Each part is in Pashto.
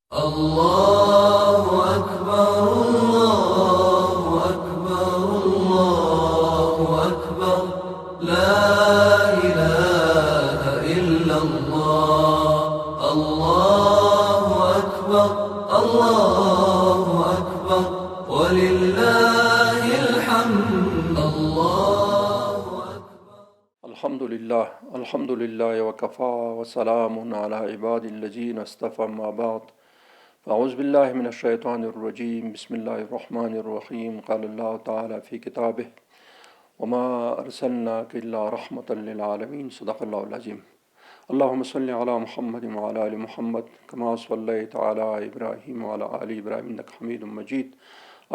الله اکبر الله اکبر الله اکبر لا اله الا الله الله اکبر الله اکبر ولله الحمد الله اکبر الحمد لله الحمد لله وكفى وسلام على عباد الذين اصطفى ما بعد فأعوذ بالله من الشيطان الرجيم بسم الله الرحمن الرحيم قال الله تعالى في كتابه وما أرسلناك إلا رحمة للعالمين صدق الله العظيم اللهم صل على محمد وعلى آل محمد كما صليت على إبراهيم وعلى آل إبراهيم إنك حميد مجيد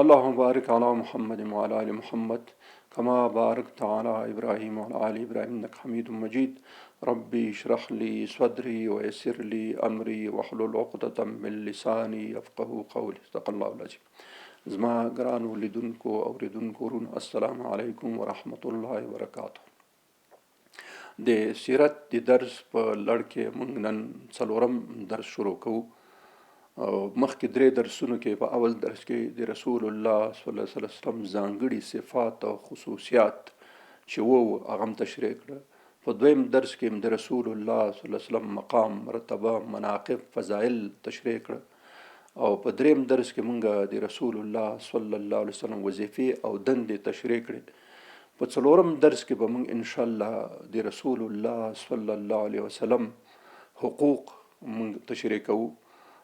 اللهم بارك على محمد وعلى آل محمد كما باركت على إبراهيم وعلى آل إبراهيم إنك حميد مجيد ربي اشرح لي صدري ويسر لي أمري واحلل عقدة من لساني يفقه قولي صدق الله العظيم زما ګرانو لیدونکو اوریدونکو ورونو السلام علیکم ورحمت الله وبرکاته د سیرت د درس په لړ کې موږ نن څلورم درس شروع کوو او مخکې درې درسونو کې په اول درس کې د رسول الله صلی الله علیه وسلم ځانګړي صفات او خصوصیات چې وو هغه هم تشریح کړه. په دویم درس کې د رسول الله صلی الله علیه وسلم مقام، مرتبه، مناقب، فضایل تشریح کړه او په دریم درس کې مونږ د رسول الله صلی الله علیه وسلم وظیفې او دندې تشریح کړې. په څلورم درس کې به مونږ ان شاء الله د رسول الله صلی الله علیه وسلم حقوق مونږ تشریح کوو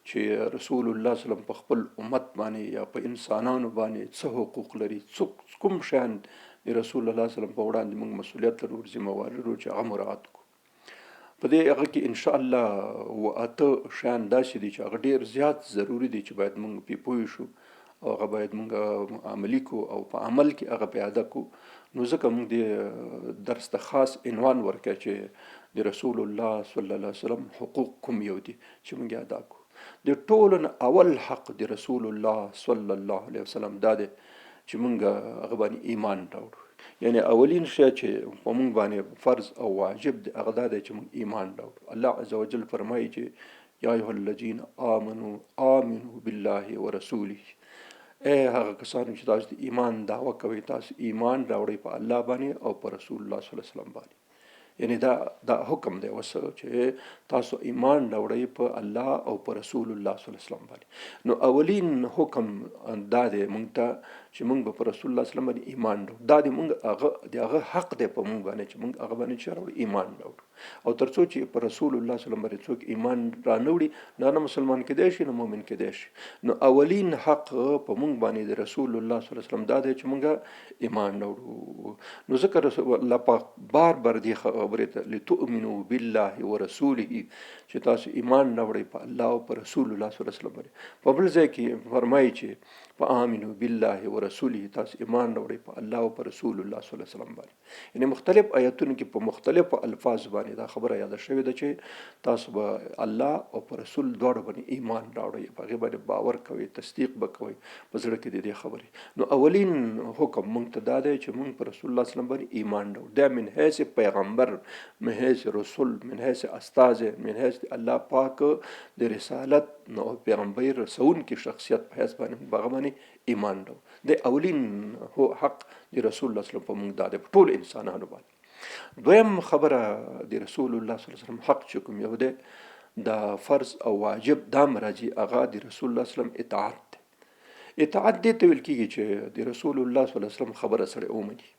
چې رسول الله صلی الله علیه وسلم په خپل امت باندې یا په انسانانو باندې څه حقوق لري، څه کوم شیان د رسول الله صلی الله علیه وسلم په وړاندې مونږ مسولیت لرو، ذمه واري لرو چې هغه مراعات کړو. په دې هغه کې ان شاء الله و اته شیان داسې دي چې هغه ډیر زیات ضروري دي چې باید مونږ پرې پوه شو او هغه باید مونږ عملي کو او په عمل کې هغه پیاده کو. نو ځکه مونږ دې درس ته خاص عنوان ورکړ چې د رسول الله صلی الله علیه وسلم حقوق کوم یو دي چې مونږ یې ادا کو. د ټولو نه اول حق د رسول الله صلی الله علیه وسلم دا دی چې مونږ هغه باندې ایمان راوړو. یعنی اولین شی چې په مونږ باندې فرض او واجب دی هغه دا دی چې مونږ ایمان راوړو. الله عز وجل فرمایي چې یا ایها الذین آمنو آمنو بالله ورسوله، ای هغه کسانو چې تاسو د ایمان دعوه کوئ، تاسو ایمان راوړئ په الله باندې او په رسول الله صلی الله علیه وسلم باندې. یعنی دا حکم دی اوس چې تاسو ایمان راوړئ په الله او په رسول الله صلی الله علیه وسلم باندې. نو اولین حکم دا دی مونږ ته چې مونږ به په رسول الله صلی الله علیه وسلم باندې ایمان راوړو. دا دی مونږ هغه د هغه حق دی په مونږ باندې چې مونږ هغه باندې چې راوړو ایمان راوړو. او تر څو چې په رسول الله صلی الله علیه وسلم باندې څوک ایمان را نه وړي، نه مسلمان کېدای شي نه مؤمن کېدای شي. نو اولین حق په مونږ باندې د رسول الله صلی الله علیه وسلم دا دی چې مونږ ایمان راوړو. نو ځکه رسول الله پاک بار بار دې خبرې ته لتؤمنو بالله ورسوله، چې تاسو ایمان راوړئ په الله او په رسول الله صلی الله علیه وسلم باندې. په بل ځای کې فرمایي چې فآمنو بالله ورسوله، تاسو ایمان راوړئ په الله او په رسول الله صلی الله علیه وسلم باندې. یعنی مختلف آیتونو کې په مختلفو الفاظ باندې دا خبره یاده شوې ده چې تاسو به الله او په رسول دواړو باندې ایمان راوړئ، په هغې باندې باور کوئ، تصدیق به کوئ په زړه کې د دې خبرې. نو اولین حکم مونږ ته دا دی چې مونږ پر رسول الله صلی الله علیه وسلم باندې ایمان راوړو. دا من حیث پیغمبر، من حیث رسول، من حیث استاذ، من حیث الله پاک د رسالت او پیغمبري رسونکي شخصیت په حیث باندې مونږ هغه باندې ایمان راوړو. د اولین هو حق د رسول الله صلی الله علیه وسلم په مونږ دا دی، په ټولو انسانانو باندې. دویم خبره د رسول الله صلی الله علیه وسلم حق چې کوم یو دی دا فرض او واجب دا راځي، هغه د رسول الله صلی الله علیه وسلم اطاعت دی. اطاعت دې ته ویل کېږي چې د رسول الله صلی الله علیه وسلم خبره سړی ومني،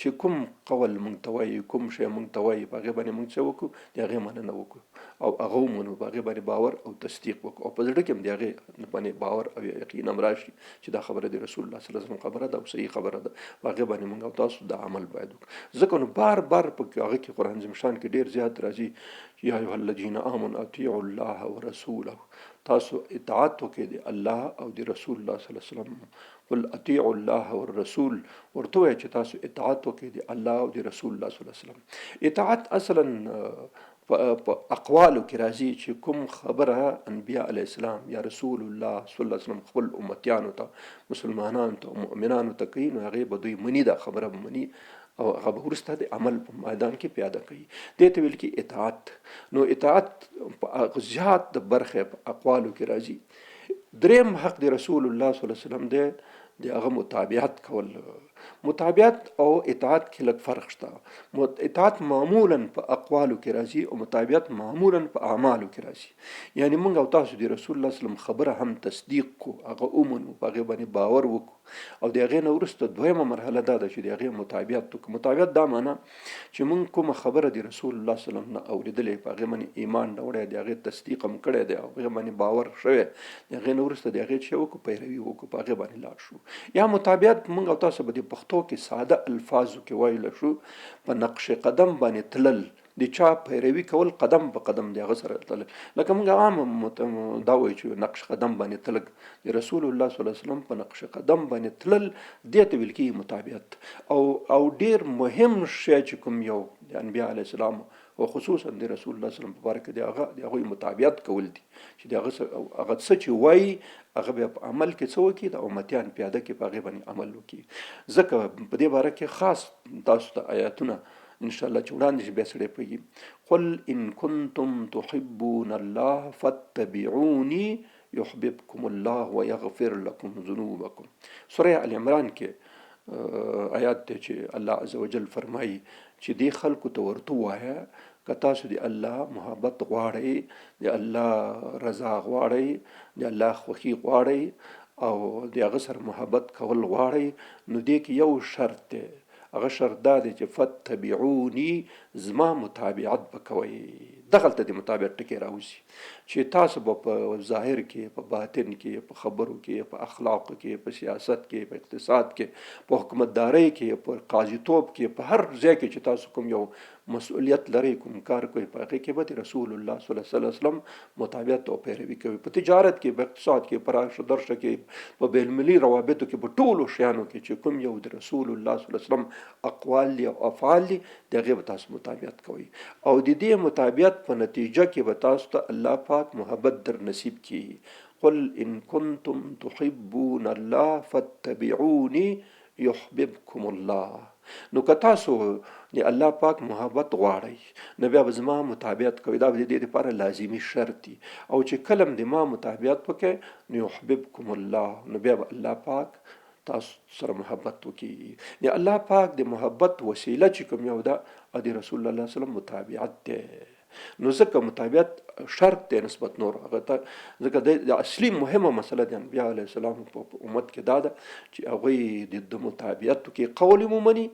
چې کوم قول مونږ ته وایي، کوم شی مونږ ته وایي، په هغې باندې مونږ څه وکړو، د هغې مننه وکړو او هغه ومنو، په هغې باندې باور او تصدیق وکړو او په زړه کې هم د هغې باندې باور او یقین هم راشي چې دا خبره د رسول الله صلی الله علیه وسلم خبره ده او صحیح خبره ده، په هغې باندې مونږ او تاسو د عمل باید وکړو. ځکه نو بار بار په هغه کې قرآن عظیم شان کې ډېر زیات راځي چې یا ایها الذین آمنوا اطیعوا الله ورسوله، تاسو اطاعت وکړئ د الله او د رسول الله صلی الله علیه وسلم. قل اطیعوا الله والرسول، ورته ووایه چې تاسو اطاعت وکړئ د الله او د رسول الله صلی الله علیه وسلم. اطاعت اصلا په اقوالو کې راځي چې کوم خبره انبیاء علیه السلام یا رسول الله صلی الله علیه وسلم خپل امتیانو ته، مسلمانانو ته، مؤمنانو ته کوي، نو هغې به دوی مني، دا خبره به مني او هغه به وروسته د عمل په میدان کې پیاده کوي. دې ته ویل کېږي اطاعت. نو اطاعت په زیات د برخه په اقوالو کې راځي. دریم حق د رسول الله صلی الله علیه وسلم دی د هغه متابعت کول. متابعت او اطاعت کې لږ فرق شته. اطاعت معمولا په اقوالو کې راځي او متابعت معمولا په اعمالو کې راځي. یعنی موږ او تاسو د رسول الله صلی الله علیه وسلم خبره هم تصدیق کو، هغه ومنو، په هغې باندې باور وکړو، او د هغې نه وروسته دویمه مرحله دا ده چې د هغې متابعت وکړو. متابعت دا معنا چې موږ کومه خبره د رسول الله صلی الله علیه وسلم نه اورېدلې، په هغې باندې ایمان راوړی، د هغې تصدیق هم کړی دی او هغې باندې باور شوی، د هغې نه وروسته د هغې چې وکړو پیروي وکړو، په هغې باندې لاړ شو. یا متابعت موږ او تاسو به د پښتو کې ساده الفاظو کې ویلی شو په نقش قدم باندې تلل، د چا پیروي کول، قدم په قدم د هغه سره تلل. لکه موږ عام دا وایو چې نقش قدم باندې تلل، د رسول الله صلی الله علیه وسلم په نقش قدم باندې تلل، دې ته ویل کېږي متابعت. او ډیر مهم شی چې کوم یو د انبیا علیه السلام او خصوصا د رسول الله صلی الله علیه وسلم په باره کې د هغه د هغوی متابعت کول دي، چې د هغه هغه څه چې وایي هغه بیا په عمل کې څه وکړي، د امتیان پیاده کې په هغې باندې عمل وکړي. ځکه په دې باره کې خاص تاسو ته آیاتونه ان شاء الله چې وړاندې شي بیا سړی پوهېږي. قل ان کنتم تحبون الله فاتبعوني يحببكم الله ويغفر لكم ذنوبكم. سوره ال عمران کې آیات دی چې الله عز وجل فرمایي چې دې خلکو ته ورته ووایه که تاسو د الله محبت غواړئ، د الله رضا غواړئ، د الله خوښي غواړئ او د هغه سره محبت کول غواړئ، نو دې کې یو شرط دی. هغه شرط دا دی چې فتبعوني، زما متابعت به کوئ. دغلته د متابعت ټکی راوځي چې تاسو به په ظاهر کې، په باطن کې، په خبرو کې، په اخلاقو کې، په سیاست کې، په اقتصاد کې، په حکومتدارۍ کې، په قاضیتوب کې، په هر ځای کې چې تاسو کوم یو مسؤلیت لرئ، کوم کار کوئ، په هغې کې به د رسول الله صلی الله علیه وسلم متابعت او پیروي کوي. په تجارت کې، په اقتصاد کې، په راشه درشه کې، په بین المللي روابطو کې، په ټولو شیانو کې چې کوم یو د رسول الله صلی الله علیه وسلم اقوال دي او افعال دي، د هغې به تاسو متابعت کوئ، او د دې متابعت په نتیجه کې به تاسو ته الله پاک محبت در نصیب کړي. قل ان کنتم تحبون الله فاتبعوني يحببکم الله. نو که تاسو د الله پاک محبت غواړئ نو بیا به زما متابعت کوئ. دا به د دې لپاره لازمي شرط دي. او چې کله د ما متابعت وکړئ نو يحببکم الله، نو بیا به الله پاک تاسو سره محبت وکړي. د الله پاک د محبت وسیله چې کوم یو ده او د رسول الله صلی الله علیه وسلم متابعت دی. نو ځکه متابعت شرط دی نسبت نور هغه ته. ځکه د اصلي مهمه مسله د انبیا علیه السلام په امت کې دا ده چې هغوی د متابعت کې قول هم ومني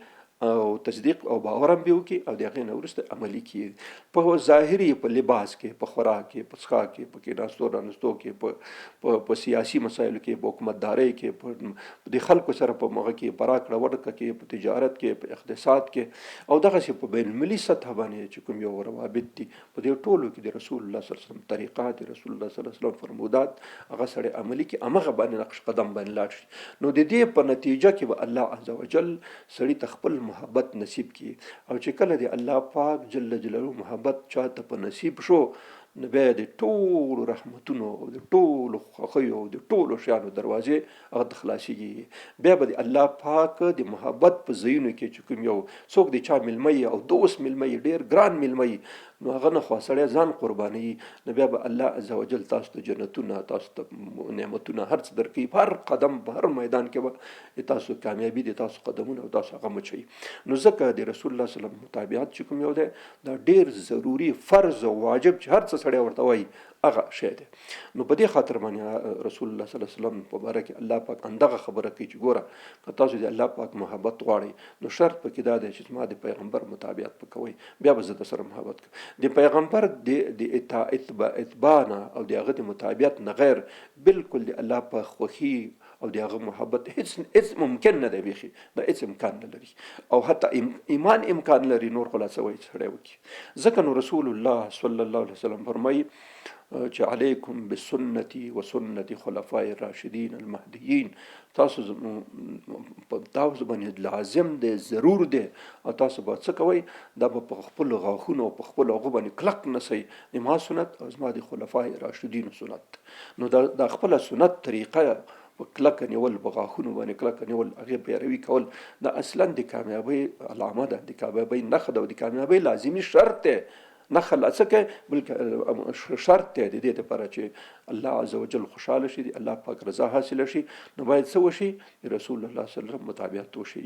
او تصدیق او باور هم به وکړي او د هغې نه وروسته عملي کړي. په ظاهري په لباس کې، په خوراک کې، په څښاک کې، په کېناستو رانستو کې، په سیاسي مسایلو کې، په حکومتدارۍ کې، په د خلکو سره په مغه کې، په راکړه ورکړه کې، په تجارت کې، په اقتصاد کې، او دغسې په بین المللي سطح باندې چې کوم یو روابط دي، په دې ټولو کې د رسول الله صلی الله علیه وسلم طریقه، د رسول الله صلی الله علیه وسلم فرمودات هغه سړی عملي کړي، همغه باندې نقش قدم باندې لاړ شي. نو د دې په نتیجه کې به الله عز وجل سړي ته خپل محبت نصیب کړي. او چې کله د الله پاک جل جلاله محبت چاته په نصیب شو، نو بیا د ټولو رحمتونو او د ټولو خوښیو او د ټولو شیانو دروازې هغه ته خلاصیږي. بیا به د الله پاک د محبت په ځایونو کې چې کوم یو څوک د چا میلمه یي او دوست میلمه یي، ډېر ګران میلمه یي، نو هغه نه خو سړی ځان قربانوي. نو بیا به الله عز وجل تاسو ته جنتونه، تاسو ته نعمتونه هر څه درکوي. په هر قدم، په هر میدان کې به تاسو کامیابي د تاسو قدمونه او تاسو هغه مچوي. نو ځکه د رسول الله صلی الله علیه وسلم متابعت چې کوم یو دی، دا ډېر ضروري فرض او واجب چې هر څه سړی ورته وایي هغه شی دی. نو په دې خاطر باندې رسول الله صلی الله علیه وسلم په باره کې الله پاک همدغه خبره کوي چې ګوره که تاسو د الله پاک محبت غواړئ نو شرط پکې دا دی چې زما د پیغمبر متابعت به کوئ، بیا به زه در سره محبت کوم. د پیغمبر د اتباع نه او د هغه د متابعت نه غیر بالکل د الله په خوښي او د هغه محبت هیڅ ممکن نه دی، بیخي دا هیڅ امکان نه لري، او حتی ایمان امکان لري، نور خو لا څه وایي سړی وکړي. ځکه نو رسول الله صلی الله علیه وسلم فرمایي چې علیکم بسنتي وسنت خلفای الراشدین المهدیین، تاسو په تاسو باندې لازم دی، ضرور دی، او تاسو به څه کوئ، دا به په خپل غاښونو او په خپل هغو باندې کلک نسئ، د ما سنت او زما د خلفای راشدینو سنت. نو دا خپله سنت طریقه په کلکه نیول، په غاښونو باندې کلکه نیول، هغې پیروي کول، دا اصلا د کامیابۍ علامه ده، د کامیابۍ نښه ده او د کامیابۍ لازمي شرط دی. نښه لا څه کوي، بلکې شرط دی د دې لپاره چې الله عز وجل خوشحاله شي، د الله پاک رضا حاصله شي، نو باید څه وشي؟ د رسول الله صلی الله علیه وسلم متابعت وشي.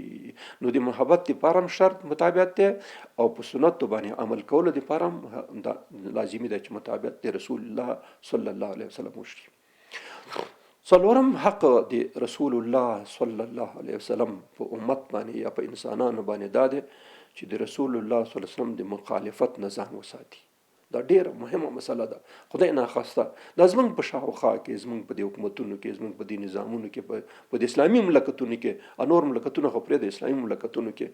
نو د محبت لپاره هم شرط متابعت دی او په سنتو باندې عمل کولو لپاره هم دا لازمي ده چې متابعت د رسول الله صلی الله علیه وسلم وشي. څلورم حق د رسول الله صلی الله علیه وسلم په امت باندې یا په انسانانو باندې دا دی چې د رسول الله صلی الله علیه وسلم د مخالفت نه ځان وساتي. دا ډیره مهمه مسله ده. خدای ناخواسته دا زمونږ په شاوخوا کې، زمونږ په دې حکومتونو کې، زمونږ په دې نظامونو کې، په دې اسلامي مملکتونو کې، نور مملکتونه خو پرېږده، اسلامي مملکتونو کې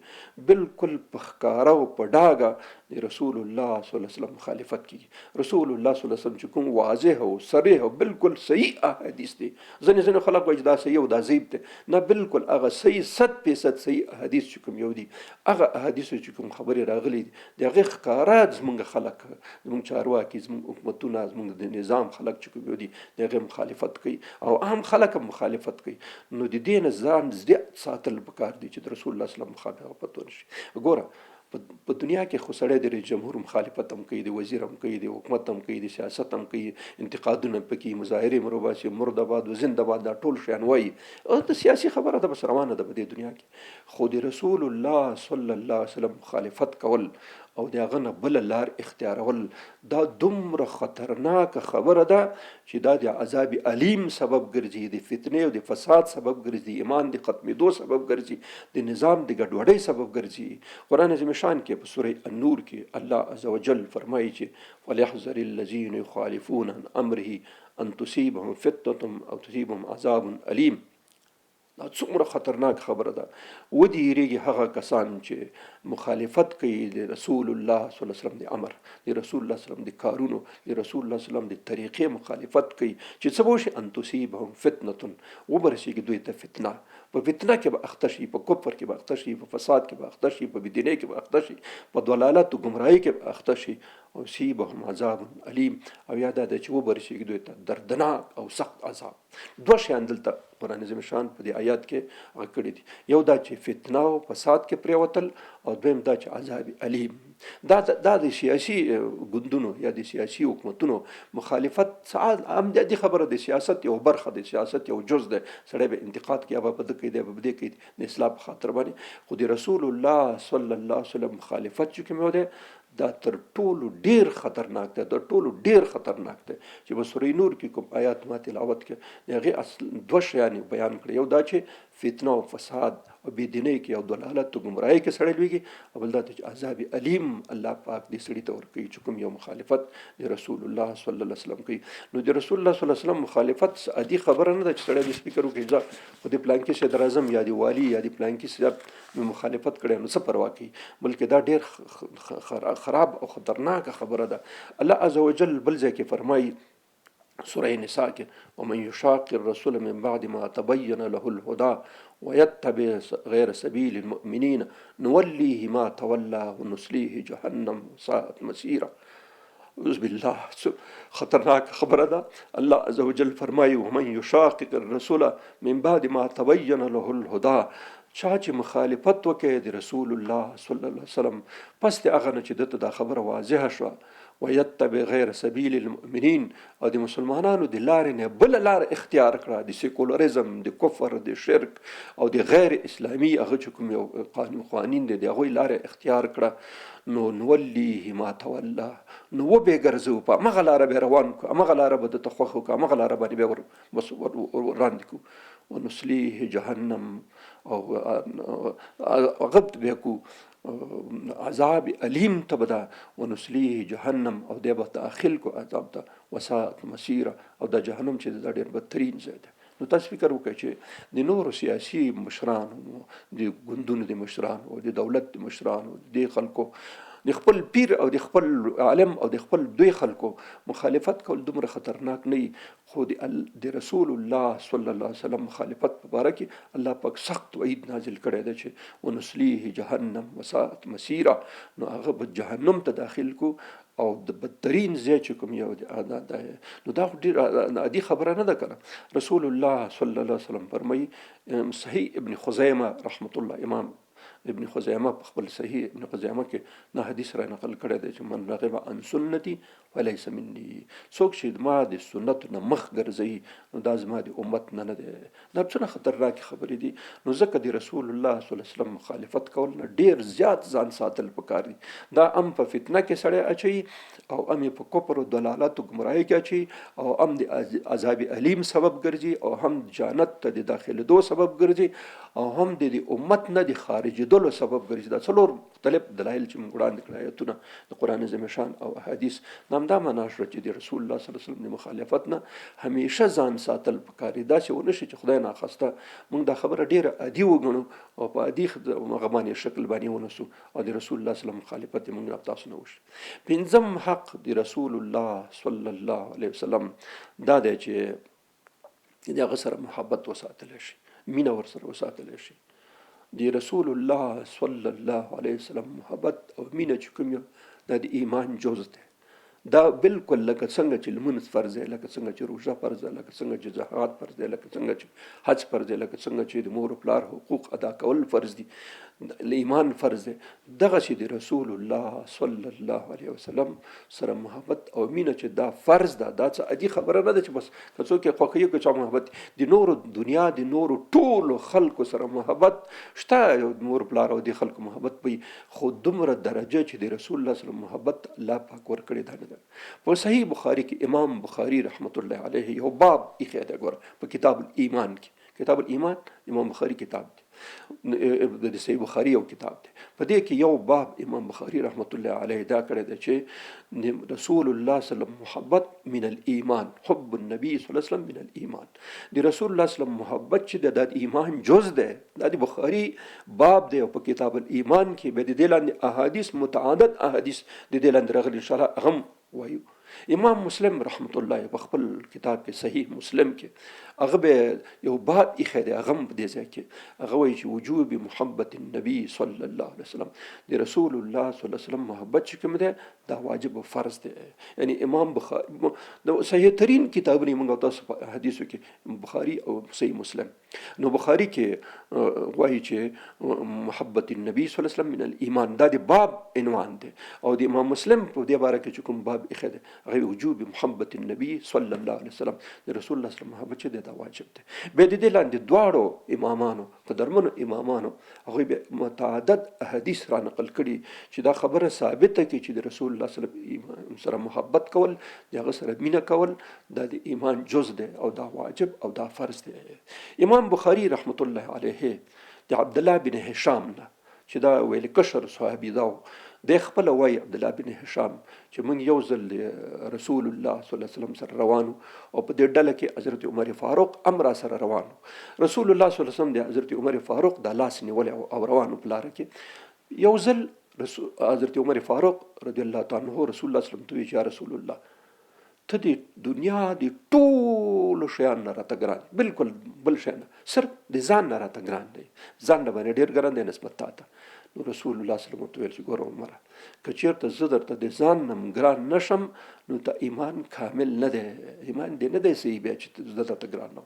بالکل په ښکاره او په ډاګه د رسول الله صلی الله علیه وسلم مخالفت کیږي. رسول الله صلی الله علیه وسلم چې کوم واضح او صریح او بالکل صحیح احادیث دي، ځینې ځینې خلک وایي چې دا صحیح او دا ضعیف دی، نه، بالکل هغه صحیح 100% صحیح احادیث چې کوم یو دي، هغه احادیثو چې کوم خبرې راغلي دي، د هغې ښکاره زمونږ خلک، زمونږ چارواکي، زمونږ حکومتونه، زمونږ د نظام خلک چې کوم یو دي، د هغې مخالفت کوي او عام خلک هم مخالفت کوي. نو د دې نه ځان زیات ساتل پکار دي چې د رسول الله صلی الله علیه وسلم مخالفت ونه شي. ګوره، په دنیا کې خو سړی د رئیس جمهور مخالفت هم کوي، د وزیر هم کوي، د حکومت هم کوي، د سیاست هم کوي، انتقادونه پکې، مظاهرې هم روباسي، مرده باد و زنده باد، دا ټول شیان وایي، او د سیاسي خبره ده، بس روانه ده په دې دنیا کې. خو د رسول الله صلی الله علیه وسلم مخالفت کول او د هغه نه بله لار اختیارول، دا دومره خطرناکه خبره ده چې دا د عذاب الیم سبب ګرځي، د فتنې او د فساد سبب ګرځي، ایمان د ختمېدو سبب ګرځي، د نظام د ګډوډۍ سبب ګرځي. قرآن عظیم شان کې په سورة النور کې الله عزوجل فرمایي چې فليحذر الذين يخالفون عن امره ان تصيبهم فتنه او تصيبهم عذاب الیم. دا څومره خطرناک خبره ده. ودې یریږي هغه کسان چې مخالفت کوي د رسول الله صلی الله علیه وسلم د امر، د رسول الله صلی الله علیه وسلم د کارونو، د رسول الله صلی الله علیه وسلم د طریقې مخالفت کوي، چې څه به وشي؟ ان تصیبهم فتنه، وبرسیږي دوی ته فتنه، په فتنه کې به اخته شي، په کفر کې به اخته شي، په فساد کې به اخته شي، په بېدینۍ کې به اخته شي، په ضلالت او ګمراهۍ کې به اخته شي، او یصیبهم عذاب الیم، او یا دا ده چې وبرسیږي دوی ته دردناک او سخت عذاب. دوه شیان دلته قرآن عظیم شان په دې آیات کې هغه کړي دي، یو دا چې فتنه او فساد کې پریوتل، او دویم دا چې عذاب الیم. دا د سیاسي ګوندونو یا د سیاسي حکومتونو مخالفت هم د دې خبره د سیاست یو برخه د سیاست یو جز دی، سړی به انتقاد کوي، به په ده کوي، دی به په دې کوي، د اصلاح په خاطر باندې. خو د رسول الله صلی الله علیه وسلم مخالفت چې کوم یو دی، دا تر ټولو ډیر خطرناک دی، تر ټولو ډیر خطرناک دی. چې په سورې نور کې کوم آیات ما تلاوت کړ، د هغې اصل دوه شیان یې بیان کړي، یو دا چې فتنه او فساد او بې دینۍ کې او ضلالت او ګمراهۍ کې سړی لویږي، او بل دا چې عذاب الیم الله پاک دې سړي ته ورکوي چې کوم یو مخالفت د رسول الله صلی الله علیه وسلم کوي. نو د رسول الله صلی الله علیه وسلم مخالفت عادي خبره نه ده چې سړی دې فکر وکړي ځه خو د پلانکي صدراعظم یا د والي یا د پلانکي صاحب مې مخالفت کړی نو څه پروا کوي، بلکې دا ډېر خراب او خطرناکه خبره ده. الله عزوجل بل ځای کې فرمایي سورة نساء کې، ومن يشاق الرسول من بعد ما تبين له الهدى ويتبع غير سبيل المؤمنين نوليه ما تولى ونسليه جهنم ساءت مسيرا. اعوذ بالله، خطرناک خبره ده. الله عز وجل فرمایي ومن يشاقق الرسول من بعد ما تبين له الهدى، چا چې مخالفت وکړي د رسول الله صلی الله علیه وسلم پس د هغه نه چې ده ته دا خبره واضحه شوه، ويتبع غیر سبیل المؤمنین، او د مسلمانانو د لارې نه بله لار اختیار کړه، د سیکولریزم، د کفر، د شرک او د غیر اسلامي هغه چې کوم یو قانون قوانین دی، د هغوی لاره اختیار کړه، نو نولیه ما تولا، نو وبې ګرځو په همغه لاره به روان کړو، همغه لاره به ده ته خوښه کړو، همغه لاره باندې به بس وړاندې کړو، ونسلیه جهنم، او هغه به کو عذاب الیم ته به دا ونسلیه جهنم، او دی به داخل کو عذاب ته، وساعت مسیره، او دا جهنم چې دا ډېر بدترین ځای دی. نو تاسو فکر وکړئ چې د نورو سیاسي مشرانو، د ګوندونو د مشرانو، د دولت د مشرانو، د خلکو د خپل پیر او د خپل عالم او د خپل دوی خلکو مخالفت کول دومره خطرناک نه، خو د رسول الله صلی الله علیه وسلم مخالفت په باره کې الله پاک سخت وعید نازل کړی دی چې ونسلیه جهنم وساعت مسیره، نو هغه به جهنم ته داخل کو او د بدترین ځای چې کوم یو دی دا ده. نو دا خو ډېر عادي خبره نه ده کنه. رسول الله صلی الله علیه وسلم فرمایي، صحیح ابن خزیمه رحمت الله، امام ابن خزیمه په خپل صحیح ابن خزیمه کې دا حدیث را نقل کړی دی چې من رغب عن سنتي فلیس مني، څوک چې ما د سنت نه مخ ګرځوي نو دا زما د امت نه نه دی. دا څونه خطرناکې خبرې دي. نو ځکه د رسول الله صلی الله علیه وسلم مخالفت کول نه ډیر زیات ځان ساتل پکار دي. دا ام په فتنه کې سړی اچوي، او ام یې په کفر او دلالت او ګمراهۍ کې اچوي، او ام د عذاب الیم سبب ګرځي، او هم جنت ته د داخلېدو سبب ګرځي، او هم د امت نه د خارجېدلو سبب ګرځي. دا څلور مختلف دلایل چې موږ وړاندې کړل، آیتونه د قرآن عظیم شان او احادیث، دا همدا معنا شوه چې د رسول الله صلی الله علیه وسلم د مخالفت نه همیشه ځان ساتل پکار دي. داسې ونه شي چې خدای ناخواسته موږ دا خبره ډېره عادي وګڼو او په عادي هغه باندې شکل باندې ونسو او د رسول الله صلی الله علیه وسلم مخالفت دې موږ نه تاسو نه وشي. پنځم حق د رسول الله صلی الله علیه وسلم دا دی چې د هغه سره محبت وساتل شي، مینه ورسره وساتل شي. د رسول الله صلی الله علیه وسلم محبت او مینه چې کوم یو دا د ایمان جز دی. دا بالکل لکه څنګه چې لمونځ فرض دی، لکه څنګه چې روژه فرض ده، لکه څنګه چې زکات فرض دی، لکه څنګه چې حج فرض دی، لکه څنګه چې د مور او پلار حقوق ادا کول فرض دي، ایمان فرض دی، دغسې د رسول الله صلی الله علیه وسلم سره محبت او مینه چې دا فرض ده، دا څه عادي خبره نه ده چې بس که څوک یې خوښوي که چا محبت د نورو دنیا د نورو ټولو خلکو سره محبت شته، مور پلار او د خلکو محبت وي، خو دومره درجه چې د رسول الله سره محبت الله پاک ورکړې ده نه ده. په صحیح بخاري کې امام بخاري رحمت الله علیه یو باب ایښی دی، ګوره په کتاب الایمان کې، کتاب الایمان امام بخاری کتاب دی، د صحیح بخاری یو کتاب دی، په دې کې یو باب امام بخاری رحمت الله علیه دا کړی دی چې رسول الله صلی الله علیه وسلم محبت من الایمان، حب النبی صلی الله علیه وسلم من الایمان، د رسول الله صلی الله علیه وسلم محبت چې د ایمان جز دی، دا د بخاری باب دی. او په کتاب الایمان کې به د دې لاندې احادیث، متعدد احادیث د دې لاندې راغلي، ان شاء الله هغه هم وایو. امام مسلم رحمت الله په خپل کتاب کې صحیح مسلم کې هغه به یو باب ایښی دی، هغه هم په دې ځای کې هغه وایي چې وجوب محبت النبي صلی الله علیه وسلم، د رسول الله صلی الله علیه وسلم محبت چې کوم دی دا واجب او فرض دی. یعنی امام بخاری د صحیح ترین کتابونه موږ تاسو په حدیثو کې بخاری او صحیح مسلم، نو بخاری کې وایي چې محبت النبي صلی الله علیه وسلم من الايمان، دا د باب عنوان دی. او د امام مسلم په دې باره کې چې کوم باب ایښی دی هغه وجوب محبت النبي صلی الله علیه وسلم، د رسول الله صلی الله علیه وسلم محبت چې دی دا واجب دی. بیا د دې لاندې دواړو امامانو قدرمنو امامانو هغوی بیا متعدد احادیث را نقل کړي چې دا خبره ثابته کړي چې د رسول الله صلی الله علیه وسلم سره محبت کول، د هغه سره مینه کول دا د ایمان جز دی او دا واجب او دا فرض دی. امام بخاری رحمت الله علیه د عبد الله بن هشام نه چې دا ویل کشر صحابي دا دی، خپله وایي عبد الله بن هشام چې موږ یو ځل رسول الله صلی الله علیه وسلم سره روانو او په دې ډله کې حضرت عمر فاروق هم را سره روانو. رسول الله صلی الله علیه وسلم د حضرت عمر فاروق د لاس نیولی او روانو په لاره کې. یو ځل حضرت عمر فاروق رضی الله تعالی عنہ رسول الله صلی الله علیه وسلم ته ویل چې یا رسول الله، ته د دنیا د ټولو شیانو نه راته ګران، بالکل بل شی نه، صرف د ځان نه راته ګران دی، ځان نه باندې ډېر ګران دی نسبت تا ته. نو رسول الله صلی الله علیه وسلم ورته ویل چې ګوره عمره، که چېرته زه درته د ځان نه ګران نه شم نو ته ایمان کامل نه دی، ایمان دې نه دی صحیح بیا چې زه درته ګران نه.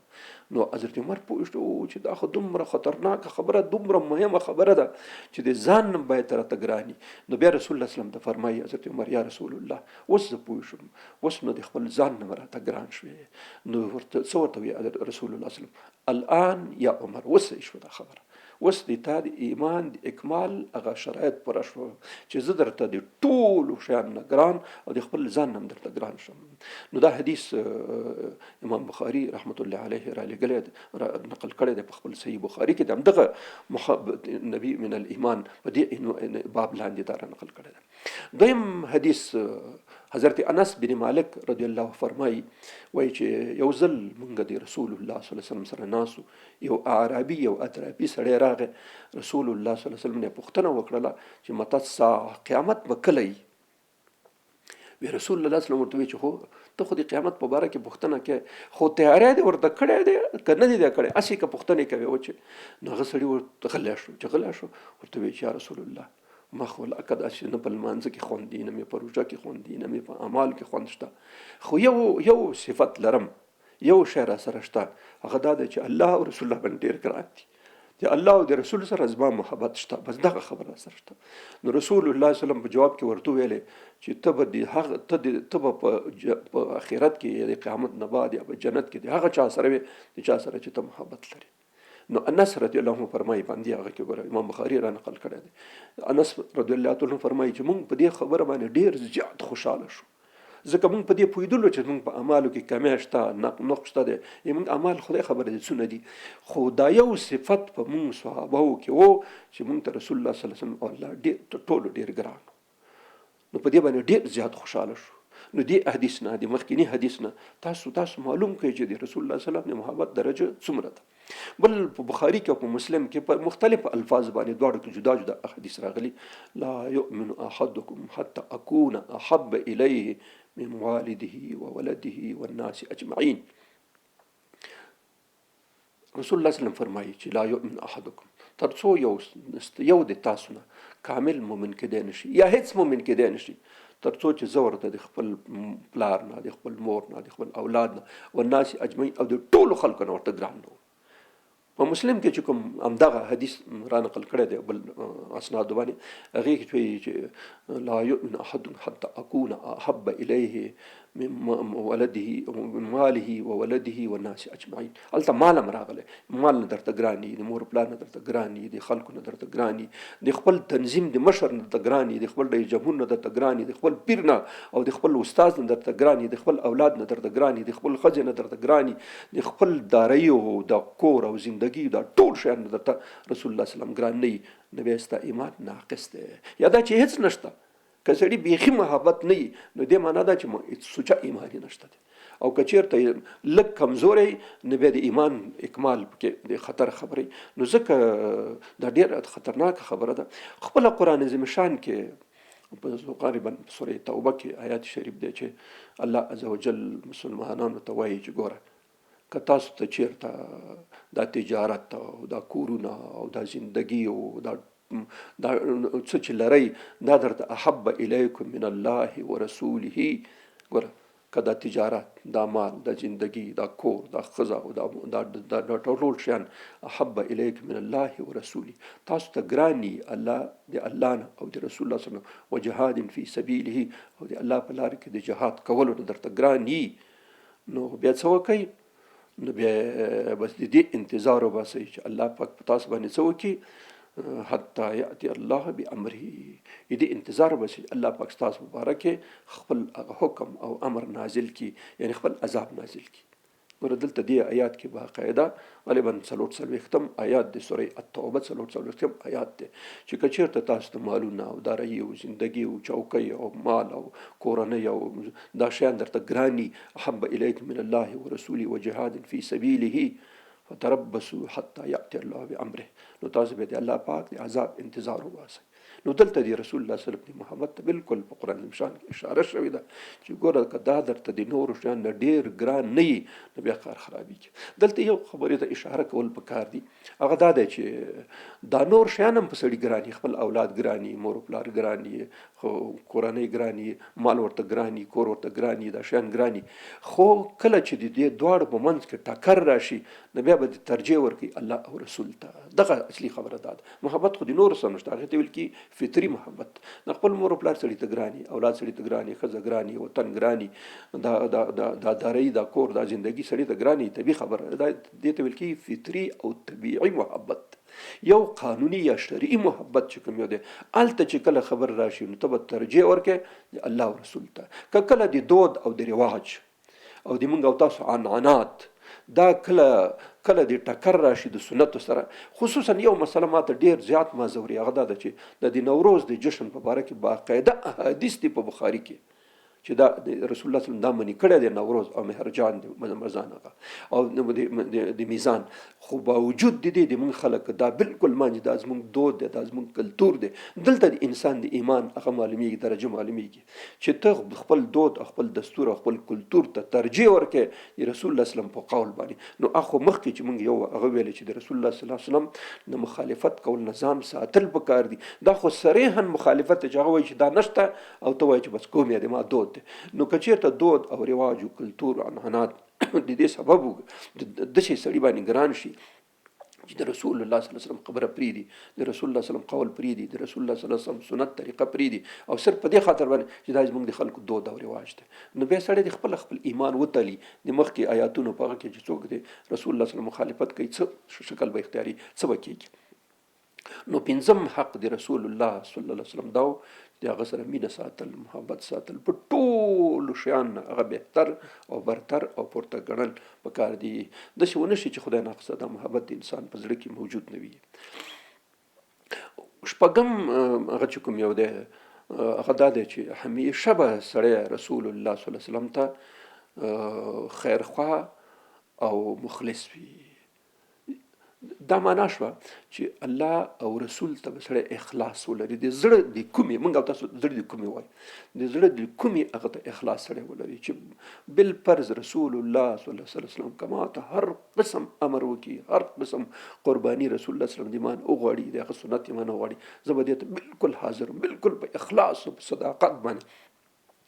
نو حضرت عمر پوه شو چې دا خو دومره خطرناکه خبره، دومره مهمه خبره ده چې د ځان نه باید راته ګران. نو بیا رسول الله صلی الله علیه وسلم ته فرمایي حضرت عمر، یا رسول الله اوس زه پوه شوم، اوس نو د خپل ځان نه راته ګران شوې. نو ورته څه ورته وایي رسول الله صلی الله علیه وسلم، الان یا عمر، اوس صحیح شوه دا خبره، اوس د تا د ایمان د اکمال هغه شرایط پوره شو چې زه درته د ټولو شیانو نه ګران او د خپل ځان نه هم درته ګران شم. نو دا حدیث امام بخاری رحمت الله علیه را لېږلی دی، را نقل کړی دی په خپل صحیح بخاری کې، د همدغه محبت النبي من الایمان په دې باب لاندې دا را نقل کړی دی. دویم حدیث حضرت انس بن مالک رضی الله فرمایي، وایي چې یو ځل مونږ د رسول الله صلی الله علیه وسلم سره ناسو، یو اعرابي یو اطرافي سړی راغی، رسول الله صلی الله علیه وسلم نه پوښتنه وکړله چې متى الساعه، قیامت به کله وي؟ وی رسول الله صلی الله علیه وسلم ورته وی چې خو ته خو د قیامت په باره کې پوښتنه کوې، خو تیاری دې ورته کړی دی که نه دی کړی، هسې که پوښتنې کوې و چې. نو هغه سړي ورته غلی شو، چې غلی شو ورته وی چې یا رسول الله، ما خو لکه داسې نه په لمانځه کې خوند دی، نه مې په روژه کې خوند دی، نه مې په اعمال کې خوند شته، خو یو یو صفت لرم، یو شی را سره شته، هغه دا دی چې الله او رسول الله باندې ډېر ګران دي، د الله او د رسول سره زما محبت شته، بس دغه خبره را سره شته. نو رسول الله صلی الله علیه وسلم په جواب کې ورته ویلې چې ته به د هغه ته د ته به په آخرت کې یا د قیامت نه بعد یا په جنت کې د هغه چا سره وې د چا سره چې ته محبت لرې. نو انس رضی الله عنه فرمایي باندې هغه کې ګوره امام بخاری را نقل کړی دی، انس رضی الله عنه فرمایي چې مونږ په دې خبره باندې ډیر زیات خوشاله شو، ځکه مونږ په دې پوهېدلو چې مونږ په اعمالو کې کمی شته، نقص شته دی، مونږ اعمال خدای خبره دي څونه دي، خو دا یو صفت په مونږ صحابه کې وو چې مونږ ته رسول الله صلی الله علیه وسلم او الله ډېر تر ټولو ډېر ګران وو. نو په دې باندې ډېر زیات خوشاله شو. نو دې حدیث نه، د مخکینی حدیث نه تاسو معلوم کړئ چې د رسول الله صلی الله علیه وسلم د محبت درجه څومره ده. بل په بخاری کې او په مسلم کې په مختلف الفاظ باندې دواړو کې جدا جدا احادیث راغلي، لا یؤمن احدکم حتی اکون احب الیه من والده وولده والناس اجمعین. رسول الله صلی الله علیه وسلم فرمایي چې لا یؤمن احدکم، ترڅو یو د تاسو نه کامل مؤمن کېدی نشي یا هیڅ مؤمن کېدی نشي ترڅو چې زه ورته د خپل پلار نه، د خپل مور نه، د خپل اولاد نه، والناس اجمعین او د ټولو خلکو نه ورته ګران نه وم. په مسلم کې چې کوم همدغه حدیث را نقل کړی دی بل اسناد باندې، هغې کې چې لا یؤمن احد حتی اکون احب الیه من ولده من ماله وولده والناس اجمعین. هلته مال هم راغلی، مال نه درته ګران یي، د مور پلار نه درته ګران یي، د خلکو نه درته ګران یي، د خپل تنظیم د مشر نه درته ګران یي، د خپل رئیس جمهور نه درته ګران یي، د خپل پیر نه او د خپل استاد نه درته ګران یي، د خپل اولاد نه درته ګران یي، د خپل ښځې نه درته ګران یي، د خپل دارایي او د کور او زندګي دا ټول شیان نه درته رسول الله صلی الله علیه وسلم ګران نه یي، نو بیا ستا ایمان ناقص دی. یا دا چې هیڅ نشته، که سړي بیخي محبت نه وي نو دې معنا ده چې هیڅ سوچه ایمان یې نشته دی، او که چېرته لږ کمزوری نو بیا د ایمان اکمال پکې د خطر خبرې. نو ځکه دا ډېره خطرناکه خبره ده. خپله قرآن عظیم شان کې په غالبا سورې توبه کې آیات شریف دی چې الله عز وجل مسلمانانو ته وایي چې ګوره که تاسو ته چېرته دا تجارت او دا کورونه او دا زندگی او دا دا څه چې لرئ دا درته احب الیکم من الله ورسوله، ګوره که دا تجارت، دا مال، دا زندگی، دا کور، دا ښځه او دا دا دا ټول شیان احب الیک من الله ورسوله تاسو ته ګران دي الله د الله نه او د رسول الله صلی الله علیه وسلم وجهاد فی سبیله او د الله په لار کې د جهاد کولو نه درته ګران دي، نو بیا څه وکړئ؟ نو بیا بس د دې انتظار وباسئ چې الله پاک په تاسو باندې څه وکړي، حتی یأتي الله بأمره، د دې انتظار وباسئ چې الله پاک ستاسو مبارک خپل هغه حکم او امر نازل کړي، یعنی خپل عذاب نازل کړي. ګوره دلته دې آیات کې باقاعده غالبا 44 آیات د سورې التوبه 44 آیات دی چې که چېرته تاسو ته مالونه او دارایي او زندګي او چوکۍ او مال او کورنۍ او دا شیان درته ګران دي، احب الیکم من الله ورسوله وجهاد فی سبیله فتربصوا حتی یأتی الله بامره، نو تاسو به د الله پاک د عذاب انتظار وباسئ. نو دلته د رسول الله صلی الله علیه وسلم د محبت ته بالکل په قرآن شان کې اشاره شوې ده چې ګوره که دا درته د نورو شیان نه ډېر ګران نه وي نو بیا کار خرابېږي. دلته یو خبرې ته اشاره کول پکار دي، هغه دا دی چې دا نور شیان هم په سړي ګران دي، خپل اولاد ګران دي، مور و پلار ګران دي، خو کورنۍ ګران دي، مال ورته ګران دي، کور ورته ګران دي، دا شیان ګران دي، خو کله چې د دې دواړو په منځ کې ټکر راشي نو بیا به د ترجیح ورکوي الله او رسول ته. دغه اصلي خبره دا ده. محبت خو د نورو سره نشته، هغې ته ویل کېږي فطري محبت. د خپل مور او پلار سړي ته ګران وي، اولاد سړي ته ګران وي، ښځه ګران وي، وطن ګران وي، دا دا دا دا دارایي، دا کور، دا زندګي سړي ته ګران وي، طبیعي خبره ده. دا دې ته ویل کېږي فطري او طبیعي محبت. یو قانوني یا شرعي محبت چې کوم یو دی، هلته چې کله خبر راشي نو ته به ترجیح ورکړې د الله او رسول ته. که کله د دود او د رواج او د مونږ او تاسو عنعنات دا کله کله د ټکر راشي د سنتو سره، خصوصا یو مسله ماته ډیر زیات ما ځوري، هغه دا ده چې د نوروز د جشن په باره کې باقاعده احادیث دي په بخاري کې چې دا رسول الله صلی الله علیه وسلم دا منی کړی دی نوروز او مهرجان دی رمضان هغه او د میزان، خو باوجود د دې د موږ خلک دا بالکل مانځي، دا زموږ دود دی، دا زموږ کلتور دی. دلته د انسان د ایمان هغه معلومیږي، درجه معلومیږي چې ته خپل دود او خپل دستور او خپل کلتور ته ترجیح ورکې د رسول الله صلی الله علیه وسلم په قول باندې. نو اخو مخکې چې موږ یو هغه ویل چې د رسول الله صلی الله علیه وسلم د مخالفت کول نه ځان ساتل پکار دي، دا خو صریحا مخالفت چې هغه وایي چې دا نشته او ته وایې چې بس کوم یې دی، ما دود دی. نو که چېرته دود او رواج او کلتور او عنعنات د دې سبب داسې سړي باندې ګران شي چې د رسول الله صلی الله علیه وسلم خبره پریدي، د رسول الله صلی الله علیه وسلم قول پریدي، د رسول الله صلی الله علیه وسلم سنت طریقه پریدي، او صرف په دې خاطر باندې چې دا زموږ د خلکو دود او رواج دی، نو بیا سړی د خپل خپل ایمان وتلي د مخکې آیاتونو په هغه کې چې څوک د رسول الله صلی الله علیه وسلم مخالفت کوي څه شکل به اختیاري، څه به کېږي. نو پنځم حق د رسول الله صلی الله علیه وسلم دا و چې د هغه سره مینه ساتل، محبت ساتل، په ټولو شیان نه هغه بهتر او برتر او پورته ګڼل پکار دي. داسې ونه شي چې خدای ناخواسته دا محبت د انسان په زړه کې موجود نه وي. شپږم هغه چې کوم یو دی هغه دا دی چې همیشه به سړی رسول الله صلی الله علیه وسلم ته خیرخواه او مخلص وي. دا معنا شوه چې الله او رسول ته به سړی اخلاص ولري، د زړه د کومې، موږ او تاسو زړه د کومې وایو، د زړه د کومې هغه ته اخلاص سړی ولري چې بل فرض رسول الله صلی الله علیه وسلم کما ته هر قسم امر وکړي، هر قسم قرباني رسول الله صلی الله علیه وسلم د ایمان وغواړي، د هغه سنت ایمان وغواړي، زه به دې ته بالکل حاضر، بالکل په اخلاص او په صداقت باندې،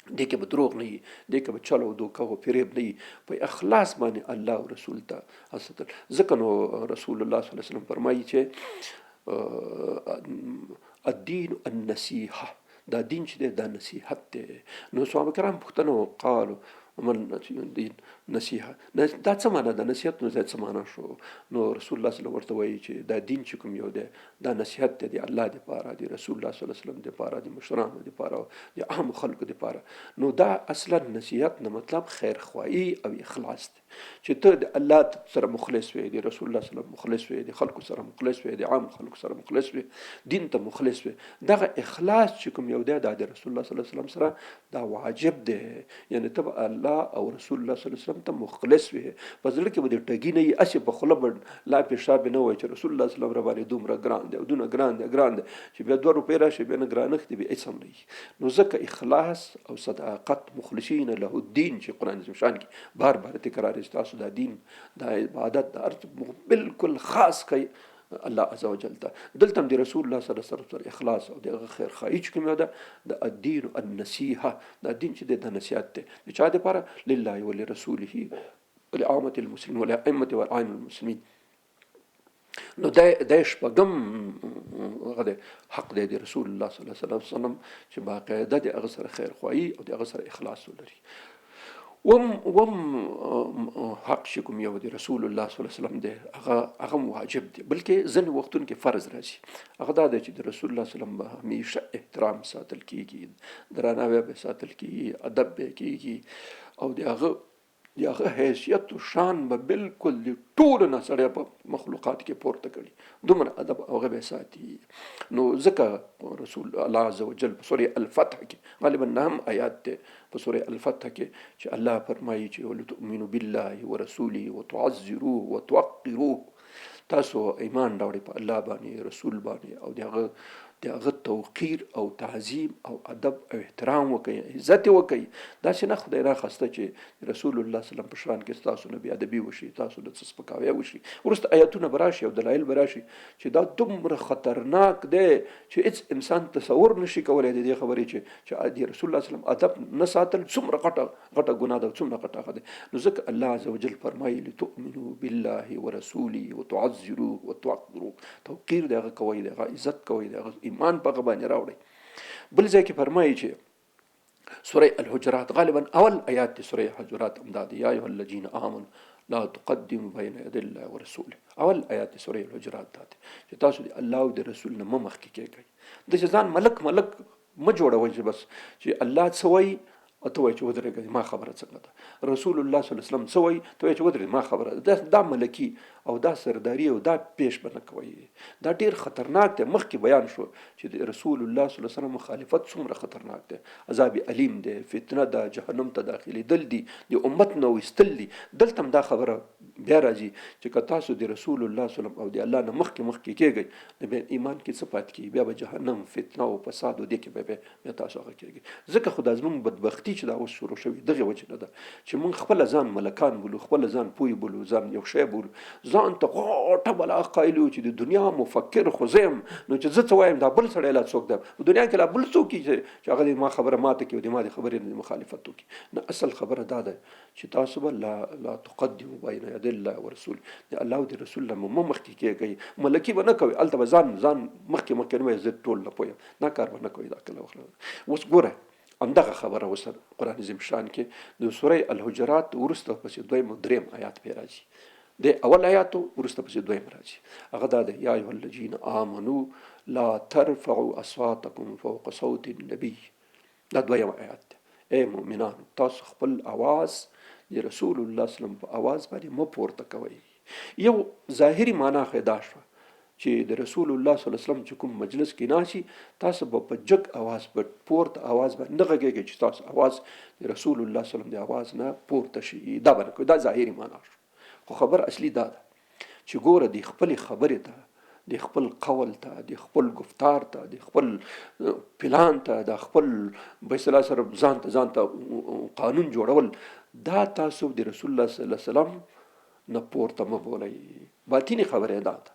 دې کې به دروغ نه وي، دې کې به چل او دوکه او فریب نه وي، په اخلاص باندې الله او رسول ته حاصل. ځکه نو رسول الله صلی الله علیه وسلم فرمایي چې الدین النصیحه، دا دین چې دی دا نصیحت دی. نو صحابه کرام پوښتنه وقالو من دین نصیحه، دا څه معنا ده نصیحت؟ نو څه معنا شو؟ نو رسول الله صلی الله علیه وسلم ورته وایي چې دا دین چې کوم یو دی دا نصیحت دی د الله دپاره، د رسول الله صلی الله علیه وسلم دپاره، د مشرانو دپاره، د عامو خلکو دپاره. نو دا اصلا نصیحت نه مطلب خیرخواهي او اخلاص دی چې ته د الله سره مخلص وې، د رسول الله صلی الله علیه وسلم مخلص وې، د خلکو سره مخلص وې، د عام خلکو سره مخلص وې، دین ته مخلص وې. دغه اخلاص چې کوم یو دی دا د رسول الله صلی الله علیه وسلم سره دا واجب دی، یعنی ته به الله او رسول الله صلی الله علیه وسلم ته مخلص وې، په زړه کې به د ټګي نه وي، هسې په خوله به لاپې شاپې نه وایي چې رسول الله صلی الله علیه وسلم راباندې دومره ګران دی او دونه ګران دی ګران دی چې بیا دوه روپۍ راشي بیا نه ګرانښت دی بیا هېڅ هم نه وي. نو ځکه اخلاص او صداقت مخلصین له الدین چې قرآن عظیم شان کې بار بار تکرار تاسو دا دین دا عبادت دا هر څه بالکل خاص کوي الله عز وجل ته. دلته هم د رسول الله صلی الله علیه وسلم سره اخلاص او د هغه خیرخواهي چې کوم ده د الدین النصیحه، دا دین چې دی دا نصیحت دی د چا دپاره؟ لله ولرسوله ولعامة المسلمین ولأئمة والعام المسلمین. نو دا د شپږم هغه دی حق دی د رسول الله صلی الله علیه وسلم چې باقاعده د هغه سره خیرخواهي او د هغه سره اخلاص ولري. وم وم حق چې کوم یو دی رسول الله صلی الله علیه وسلم دی هغه هغه واجب دی، بلکې ځینې وختونو کې فرض راځي. هغه دا دی چې د رسول الله صلی الله علیه وسلم به همیشه احترام ساتل کیږي، درناوی به ساتل کیږي، ادب به کیږي، او د هغه د هغه حیثیت او شان به بالکل د ټولو نه سړی په مخلوقات کې پورته کړي، دومره ادب او هغه به ساتي. نو ځکه رسول الله عز وجل په سورې الفتح کې غالبا نهم آیات دی په سورې الفتح کې چې الله فرمایي چې ولتؤمنوا بالله ورسوله وتعزروه وتوقروه، تاسو ایمان راوړئ په الله باندې، رسول باندې، او د هغه د هغه توقیر او تعظیم او ادب او احترام وکړئ، عزت یې وکړئ. داسې نه خدای را خواسته چې رسول الله صلی الله علیه وسلم په شان کې ستاسو نه بې ادبي وشي، تاسو نه څه سپکاوی وشي. وروسته آیاتونه به راشي او دلایل به راشي چې دا دومره خطرناک دی چې هیڅ انسان تصور نشي کولی د دې خبرې چې چې د رسول الله صلی الله علیه وسلم ادب نه ساتل څومره غټه غټه ګناه ده، څومره غټه هغه ده. نو ځکه الله عز وجل فرمایي لتؤمنوا بالله ورسوله وتعزروه وتوقروه، توقیر د هغه کوئ، د هغه عزت کوئ، د هغه ایمان په هغه باندې راوړئ. بل ځای کې فرمایي چې سورة الحجرات غالبا اول آیات دی سورة الحجرات هم دا دی، یا ایها الذین آمنوا لا تقدموا بین یدی الله ورسوله. اول آیات دی سورة الحجرات دا دی چې تاسو د الله او د رسول نه مه مخکې کېږئ. داسې ځان ملک ملک مه جوړوئ چې بس چې الله څه وایي او ته وایې چې ودرېږه، ما خبره څنګه ده؟ رسول الله صلی الله علیه وسلم څه وایي؟ ته وایې چې ودرېږه، ما خبره ده. دا ملکي او دا سرداري او دا پیش به نه کوئ، دا ډېر خطرناک دی. مخکې بیان شو چې د رسول الله صلی الله علیه وسلم مخالفت څومره خطرناک دی، عذاب الیم دی، فتنه ده، جهنم ته داخلېدل دي، د امت نه ویستل دي. دلته هم دا خبره بیا راځي چې که تاسو د رسول الله صلی الله علیه وسلم او د الله نه مخکې مخکې کېږئ، نو بیا ایمان کې څه پاتې کېږي؟ بیا به جهنم، فتنه او فساد او دې کې به بیا تاسو هغه کېږئ. ځکه خو دا زمونږ بدبختي چې دا اوس شروع شوې دغې وجې نه ده چې مونږ خپله ځان ملکان بولو، خپله ځان پوه بولو، ځان یو شی بولو، ځان ته غټه بلا قایل یو چې د دنیا مفکر خو زه یم، نو چې زه څه وایم دا بل سړی لا څوک دی په دنیا کې، لا بل څوک چې هغه دې ما خبره ماته کړي او د ما د خبرې نه مخالفت وکړي. نه، اصل خبره دا ده چې تاسو به لا لا تقدمو بین یدی الله ورسول، د الله او د رسول نه مه مخکې کېږئ. ملکي به نه کوئ، هلته به ځان ځان مخکې مخکې نه وایئ زه ټول نه پوه یم، دا کار به نه کوئ. دا کله وخت اوس ګوره همدغه خبره اوس قرآن عظیم شان کې د سورې الحجرات وروسته پسې دویم او دریم آیات پرې راځي. د اول آیات وروسته پسې دویم راځي، هغه دا دی: یا ایها الذین آمنو لا ترفعوا اصواتکم فوق صوت النبی. دا دویم آیات دی. ای مؤمنانو، تاسو خپل اواز د رسول الله صلی الله علیه وسلم په اواز باندې مه پورته کوئ. یو ظاهري معنا خو دا شوه چې د رسول الله صلی الله علیه وسلم چې کوم مجلس کې ناشي، تاسو به په جګ اواز، په پورته اواز باندې نه غږیږئ چې تاسو اواز د رسول الله صلی الله علیه وسلم د اواز نه پورته شي. دا به نه کوئ، دا ظاهري معنا شو. خو خبر اصلي دا ده چې ګوره، د خپلې خبرې ته، د خپل قول ته، د خپل گفتار ته، د خپل پلان ته، د خپل په اصطلاح سره ځان ته ځان ته قانون جوړول، دا تاسو د رسول الله صلی الله علیه وسلم نه پورته مه بولئ. باطینی خبره دا ده،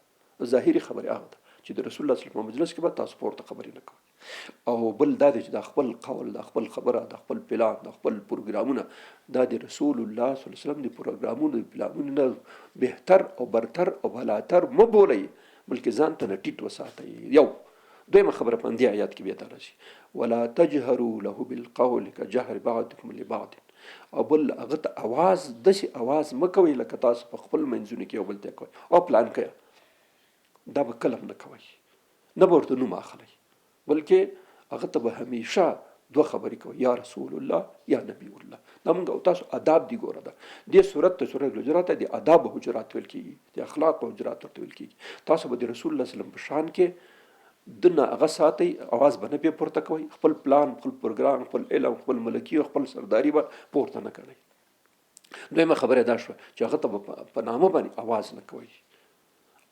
ظاهري خبره هغه ده چې د رسول الله صلی الله علیه وسلم په مجلس کې به تاسو پورته خبرې نه کوئ. او بل دا دی چې دا خپل قول، دا خپل خبره، دا خپل پلان، دا خپل پروګرامونه، دا د رسول الله صلی الله علیه وسلم د پروګرامونو د پلانونو نه بهتر او برتر او بالاتر مه بولئ، بلکې ځان ته نه ټیټ وساتئ. یو دویمه خبره په همدې آیات کې بیا دا راځي: ولا تجهروا له بالقول كجهر بعضكم لبعض. او بل هغه ته اواز داسې اواز مه کوئ لکه تاسو په خپل منځونو کې یو بل ته کوئ او پلان کوئ. دا به کله هم نه کوئ، نه به ورته نوم اخلئ، بلکې هغه ته به همیشه دوه خبرې کوي: یا رسول الله، یا نبی الله. دا موږ او تاسو آداب دي. ګوره، دا دې سورت ته سورت الحجرات د آداب حجرات ویل کېږي، د اخلاق حجرات ورته ویل کېږي. تاسو به د رسول الله صلی الله علیه وسلم په شان کې دنه هغه ساتئ، اواز به نه پرې پورته کوئ، خپل پلان، خپل پروګرام، خپل علم، خپل ملکي او خپل سرداري به پورته نه کړئ. دویمه خبره دا شوه چې هغه ته به په نامه باندې اواز نه کوئ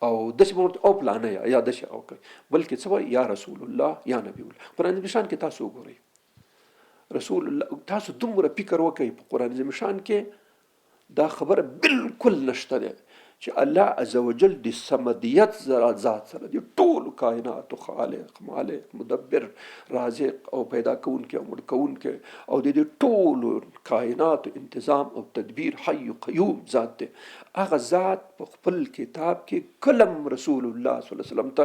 او داسې به ورته او پلانه یا داسې او کوي، بلکې څه وایي؟ یا رسول الله، یا نبی الله. قرآن عظیم شان کې تاسو وګورئ، رسول الله، تاسو دومره فکر وکړئ، په قرآن عظیم شان کې دا خبره بالکل نشته ده چې الله عزوجل د صمدیت ذات سره د ټولو کائناتو خالق، مالک، مدبر، رازق او پیدا کوونکی او مړ کوونکی او د دې ټولو کائناتو انتظام او تدبیر حی قیوم ذات دی، هغه ذات په خپل کتاب کې کلم رسول الله صلی الله علیه وسلم ته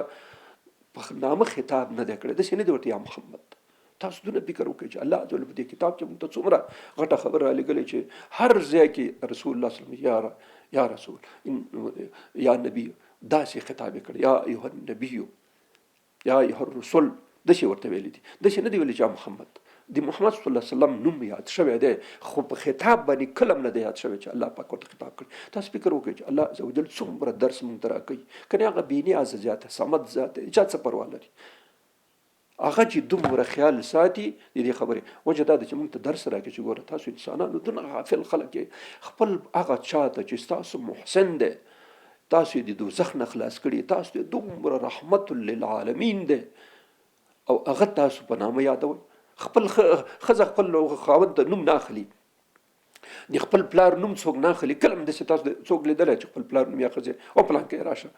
په نامه خطاب نه دی کړی، داسې نه دی ورته یا محمد. تاسو دونه فکر وکړئ چې الله عز وجل په دې کتاب کې موږ ته څومره غټه خبره را لېږلې چې هر ځای کې رسول الله صلی الله علیه وسلم یا رسول، یا نبی، داسې خطاب یې کړی، یا ایها النبی، یا ایها الرسل، داسې ورته ویلي دي. داسې نه دی ویلي چې محمد. د محمد صلی الله علیه وسلم نوم یاد شوی دی، خو په خطاب باندې کله هم نه دی یاد شوی چې الله پاک ورته خطاب کړی. تاسو فکر وکړئ چې الله عز وجل څومره درس موږ ته راکوي. کنې هغه بې نیازه ذات، صمد ذات دی، چا څه پروا لري؟ هغه چې دومره خیال ساتي، د دې خبرې وجه دا ده چې موږ ته درس راکړي چې ګوره، تاسو انسانانو دونه غافل خلک یئ، خپل هغه چاته چې ستاسو محسن دی، تاسو یې د دوزخ نه خلاص کړي، تاسو ته دومره رحمت للعالمین دی، او هغه تاسو په نامه یادوئ. خپل ښځه خپل خاوند ته نوم نه اخلي، د خپل پلار نوم څوک نه اخلي. کله هم داسې تاسو څوک لیدلی چې خپل پلار نوم یا ښځې او پلان کې راشه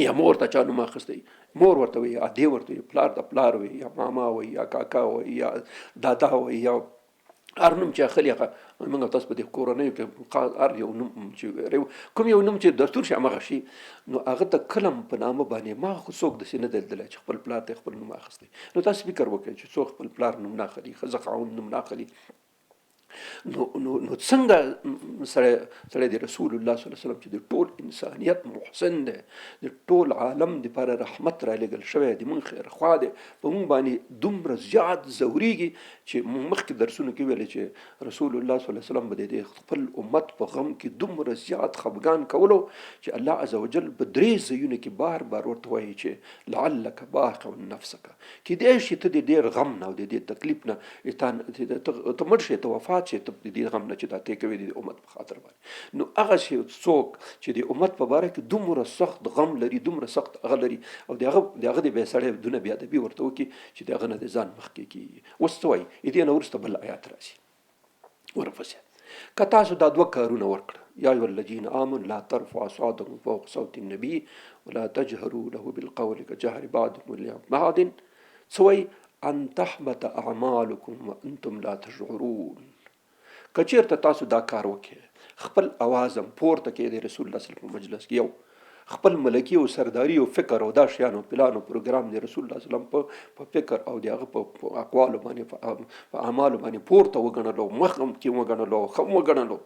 یا مور ته چا نوم اخیستی، مور ورته وي، ادې ورته وي، پلار ته پلار وي، یا ماما وي، یا کاکا وي، یا دادا وي، یا هر نوم چې اخلي هغه موږ تاسو په دې کورنیو کې هر یو نوم چې کوم یو نوم چې دستور شي همغه شي. نو هغه ته کلم په نامه باندې ما خو څوک داسې نه دی لیدلی چې خپل پلار ته خپل نوم اخیستی. نو تاسو فکر وکړئ چې څوک خپل پلار نوم نه اخلي، ښځه خاوند نوم نه اخلي. نو څنګه سړی د رسول الله صلی الله علیه وسلم چې د ټول انسانیت محسن دی، د ټول عالم دپاره رحمت را لېږل شوی دی، مونږ خیرخوا دی، په مونږ باندې دومره زیات ځورېږي چې مونږ مخکې درسونو کې ویل چې رسول الله صلی الله علیه وسلم به د خپل امت په غم کې دومره زیات خفګان کولو چې الله عز وجل په درې ځایونو کې بار بار ورته وایي چې لعلک باخع نفسک، کېدای شي ته د ډېر غم نه او د دې تکلیف نه ته مړ شې، ته وفات شې، ته د دې غم نه چې دا ته کوې د امت په خاطر باندې. نو هغه شي څوک چې د امت په باره کې دومره سخت غم لري، دومره سخت هغه لري، او د هغه د بیا سړی دونه بې ادبي ورته وکړي چې د هغه نه د ځان مخکې کېږي. اوس څه وایي؟ د دې نه وروسته بل آیات راځي ورپسې. که تاسو دا دوه کارونه ورکړه، یا ایها الذین آمنوا لا ترفعوا اصواتکم فوق صوت النبي ولا تجهروا له بالقول كجهر بعضكم لبعض، څه وایي؟ ان تحبط اعمالکم وانتم لا تشعرون. که چیرته تاسو دا کار وکړئ، خپل اواز هم پورته کړئ د رسول الله صلی الله علیه وسلم په مجلس کې، یو خپل ملکی او سرداری او فکر او دا شیان او پلان او پروګرام د رسول الله صلی الله علیه وسلم په فکر او د هغه په اقوالو باندې، په اعمالو باندې پورته وګڼلو، مخ هم کې وګڼلو، ښه هم وګڼلو،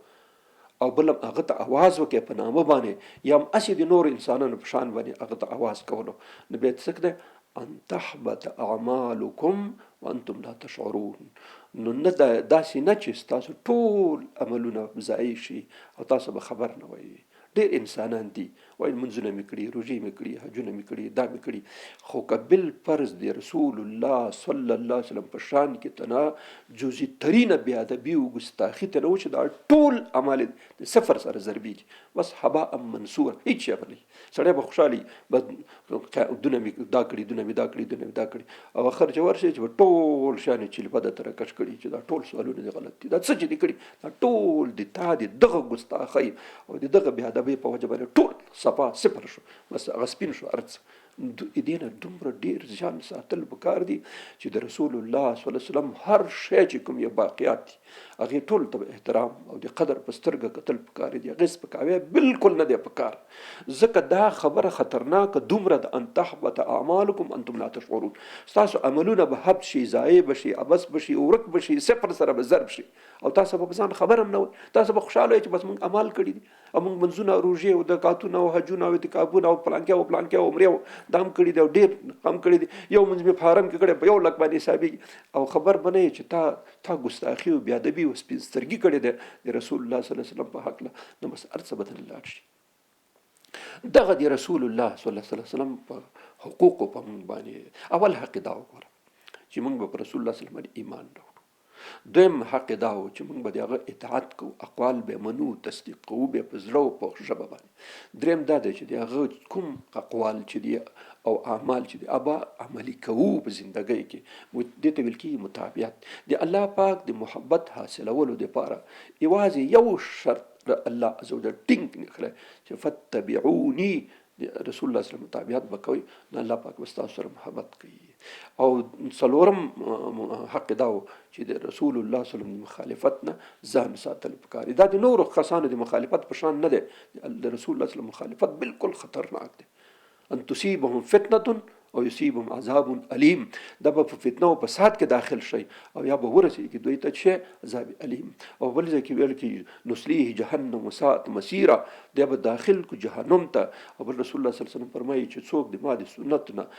او بل هم هغه ته اواز وکړي په نامه باندې، یا هم هسې د نورو انسانانو په شان باندې هغه ته اواز کولو، نو بیا څه دی؟ ان تحبط اعمالکم وانتم لا تشعرون. نو نه داسې نه چې ستاسو ټول عملونه ضایع شي او تاسو به خبر نه وئ. ډېر انسانان دي وایي لمونځونه مې کړي، روژې مې کړي، حجونه مې کړي، دا مې کړي، خو که بل فرض د رسول الله صلی الله علیه وسلم په شان کې ته نه جزي ترینه بې ادبي او ګستاخي ته نه وشي، دا ټول اعمال د صفر سره ضربېږي، بس هباء منثور، هېڅ شی به نه وي. سړی به خوشحاله وي، بس دونه مې دا کړي، دونه مې دا کړي، دونه مې دا کړي، او اخر چې ورشي چې ټول شیان یې چلپه درته راکش کړي چې دا ټول سوالونه دې غلط دي، دا څه چې دې کړي دا ټول د تا د دغه ګستاخۍ او د دغه بې ادبۍ په وجه باندې ټول صفا صفر شو، بس هغه سپین شو هر څه. دې نه دومره ډېر ځان ساتل پکار دي چې د رسول الله صلی الله علیه وسلم هر شی چې کوم یې باقیات دي هغې ټول ته به احترام او د قدر په سترګه کتل پکار دي، هغې سپکاوی بالکل نه دی پکار، ځکه دا خبره خطرناکه دومره ده، ان تحبط اعمالکم انتم لا تشعرون، ستاسو عملونه به حبط شي، ضایع به شي، عبث به شي، ورک به شي، صفر سره به ضرب شي، او تاسو به په ځان خبر هم نه وئ، تاسو به خوشحاله وئ چې بس موږ اعمال کړي دي او موږ منځونه، روژې او زکاتونه او حجونه او اعتکافونه او پلانکې او پلانکې او عمرې او دا هم کړي دي او ډېر هم کړي دي، یو منځ مې په حرم کې کړی په 1 لک باندې حسابېږي، او خبر به نه یې چې تا ګستاخي او بېادبي او سپین سترګي کړې ده د رسول الله صلی الله علیه وسلم په هکله، نو بس هر څه به درنه لاړ شي. دغه د رسول الله صلی الله علیه وسلم په حقوقو په موږ باندې اول حق دا وګوره چې موږ به پر رسول الله صلی الله علیه وسلم باندې ایمان راوړو. دویم حق دا و چې موږ به د هغه اطاعت کوو، اقوال به منو، تصدیق کوو به په زړه او په ژبه باندې. دریم دا دی چې د هغه کوم اقوال چې دي او اعمال چې دي هغه عملي کوو په زندګۍ کې، دې ته ویل کېږي متابعت. د الله پاک د محبت حاصلولو دپاره یوازې یو شرط الله عز وجل ټینګ نښلی چې فتبعوني، د رسول الله صلی الله علیه وسلم متابعت به کوئ، نو الله پاک به ستاسو سره محبت کوي. او څلورم حق دا و چې د رسول الله صلی الله علیه وسلم د مخالفت نه ځان ساتل پکار دي. دا د نورو کسانو د مخالفت په شان نه دی، د رسول الله صلی الله علیه وسلم مخالفت بالکل خطرناک دی. ان تصیبهم فتنه او یصیبهم عذاب الیم، دا به په فتنه او فساد کې داخل شي او یا به ورسېږي دوی ته چې عذاب الیم. او بل ځای کې ویل کېږي نصلیه جهنم وساعت مسیره، دی به داخل کو جهنم ته. او بل رسول الله صلی الله علیه وسلم فرمایي چې څوک د ما د سنت نه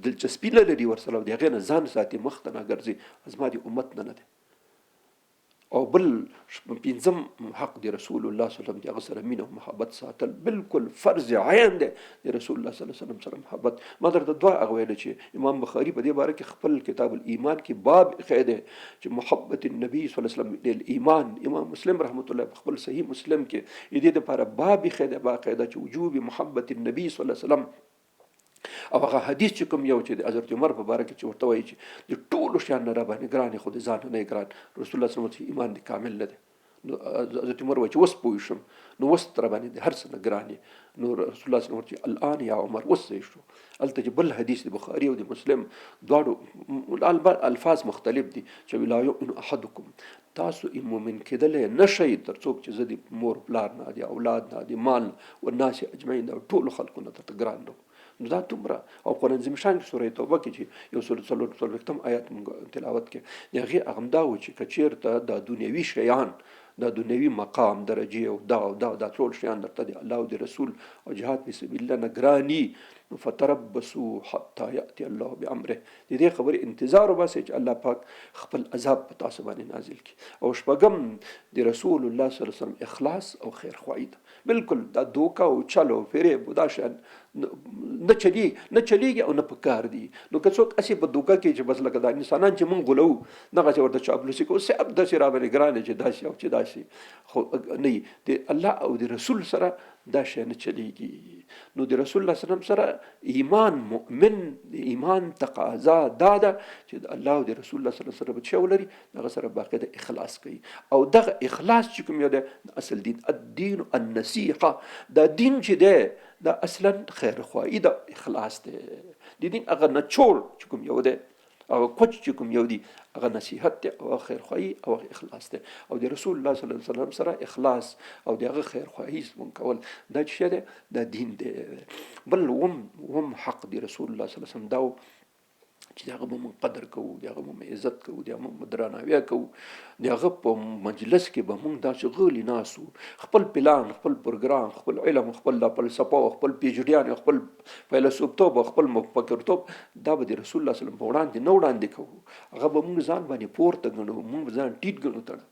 دلچسپي نه لري ورسره او د هغې نه ځان ساتي، مخ ته نه ګرځي، زما د امت نه نه دی. او بل پنځم حق دی رسول الله صلی الله علیه وسلم د هغه سره مینه او محبت ساتل بالکل فرض عین دی د رسول الله صلی الله علیه وسلم سره محبت. ما درته دوه هغه ویل چې امام بخاري په دې باره کې خپل کتاب الایمان کې باب ایښی دی چې محبت النبي صلی الله علیه وسلم للایمان. امام مسلم رحمت الله په خپل صحیح مسلم کې د دې لپاره باب ایښی دی باقاعده چې وجوب محبت النبي صلی الله علیه وسلم. او هغه حدیث چې کوم یو چې د حضرت عمر په باره کې چې ورته وایي چې د ټولو شیان نه راباندې ګران یې خو د ځان نه یې ګران، رسول الله صلی الله علیه وسلم ایمان دې کامل نه دی. نو حضرت عمر وایي چې اوس پوه شم، نو اوس راباندې د هر څه نه ګران یې. نو رسول الله صلی الله علیه وسلم چې الان یا عمر، اوس صحیح شو. هلته چې بل حدیث د بخاري او د مسلم دواړو الفاظ مختلف دي چې لا یؤمن احدکم، تاسو یې مؤمن کېدلی نه شئ تر څوک چې زه د مور پلار نه، د اولاد نه، د مال نه، والناس اجمعین، د ټولو خلکو نه درته ګران نه وم. نو دا دومره او قرآن عظیم شان کې سورې توبه کې چې یو سل څلور څلوېښتم آیات موږ تلاوت کې د هغې هغه هم دا و چې که چېرته دا دنیوي شیان، دا دنیوي مقام، درجې او دا او دا دا ټول شیان درته د الله او د رسول او جهاد فی سبیل الله نه ګراني، نو فتربصوا حتی یأتی الله بامره، د دې خبرې انتظار وباسئ چې الله پاک خپل عذاب په تاسو باندې نازل کړي. او شپږم د رسول الله صلی الله علیه وسلم اخلاص او خیرخواهي ده. بالکل دا دوکه او چل او فریب دا شیان نه چلی نه چلیږي او نه پکار دي. نو که څوک هسې په دوکه کې چې بس لکه دا انسانان چې مونږ غولوو دغسې ورته چاپلوسي کوو، صاحب داسې را باندې ګران دی چې داسې او چې داسې، خو نه د الله او د رسول سره دا شی نه چلیږي. نو د رسول الله صلی الله علیه وسلم سره ایمان، مؤمن د ایمان تقاضا دا ده چې د الله او د رسول الله صلی الله علیه وسلم څه ولري، دغه سره باقاعده اخلاص کوي. او دغه اخلاص چې کوم یو دی اصل دین، الدین النصیحه، دا دین چې دی دا اصلا خیرخواهي ده، اخلاص دی. د دین هغه نچوړ چې کوم یو دی، هغه کوچ چې کوم یو دی، هغه نصیحت دی او هغه خیرخواهي او هغه اخلاص دی. او د رسول الله صلی الله علیه وسلم سره اخلاص او د هغه خیرخواهي زمونږ کول دا چې دی دا دین دی. بل وم حق دی رسول الله صلی الله علیه وسلم دا چې د هغه به موږ قدر کوو، د هغه به موږ عزت کوو، د هغه به درناوی کوو، د هغه په مجلس کې به موږ داسې غلي ناست وو، خپل پلان، خپل پروګرام، خپل علم، خپل د فلسفه، خپل پی ایچ ډیان، خپل فیلسوفتوب، خپل مفکرتوب دا به د رسول الله صلی الله علیه وسلم په وړاندې نه وړاندې کوو. هغه به موږ ځان باندې پورته ګڼو، موږ به ځان ټیټ ګڼو تړه.